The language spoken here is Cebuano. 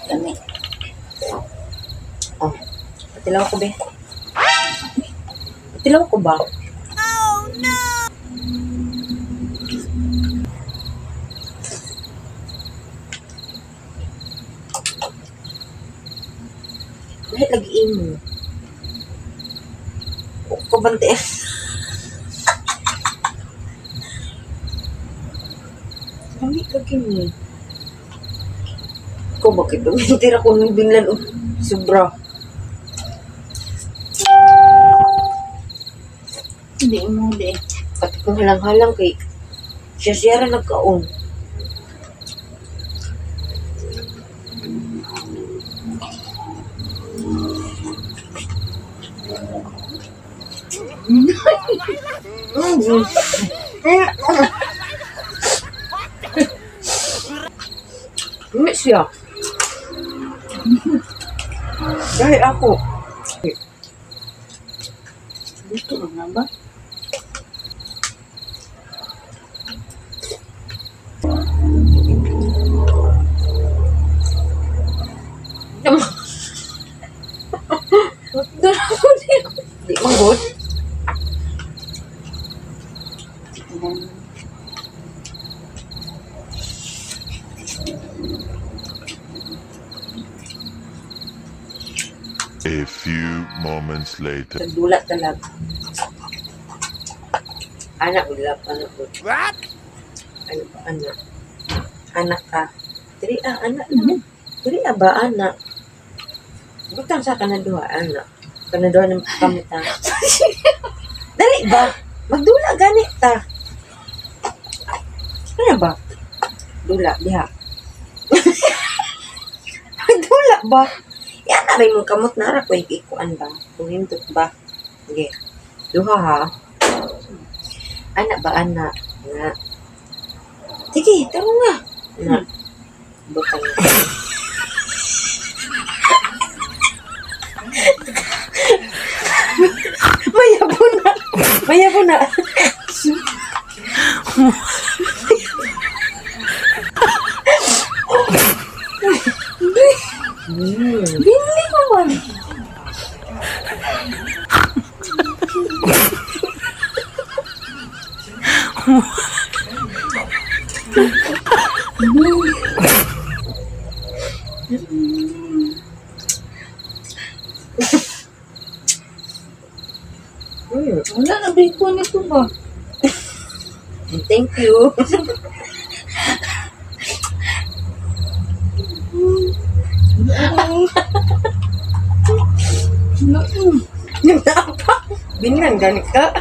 Kami. Oh. Patilaw ko, be. Patilaw ko ba? Oh, no! Lahat lagi imo. Ko bante. Kami lagi mo. Ko bakit? Tira ko nung binlan og sobra. Hindi mo, di. Pati kung halang-halang kay siya siya ra nagkaon. Hindi siya. Dahil ako. Dito na ba? Di man good. A few moments later. Nagdula talaga. Anak, ulap, anak. What? Ano ba, anak? Anak ka. Diri ah, anak na. Diri ah ba, anak? Butang sa kanaduha, anak. Kanaduha ng kamita. Dali ba? Magdula gani ta. Ano ba? Dula, diha. Magdula ba? Yan na rin mong kamot na ra ko ikuan ba? Kung hindot ba? Sige. Duha ha. Anak ba anak? Na. Sige, taro nga. Na. Butang na. Mayabo na. Mayabo na. Bili ko man. Wala na ba ko nito ba? Thank you. Wala. Napa. Binlan gani ka.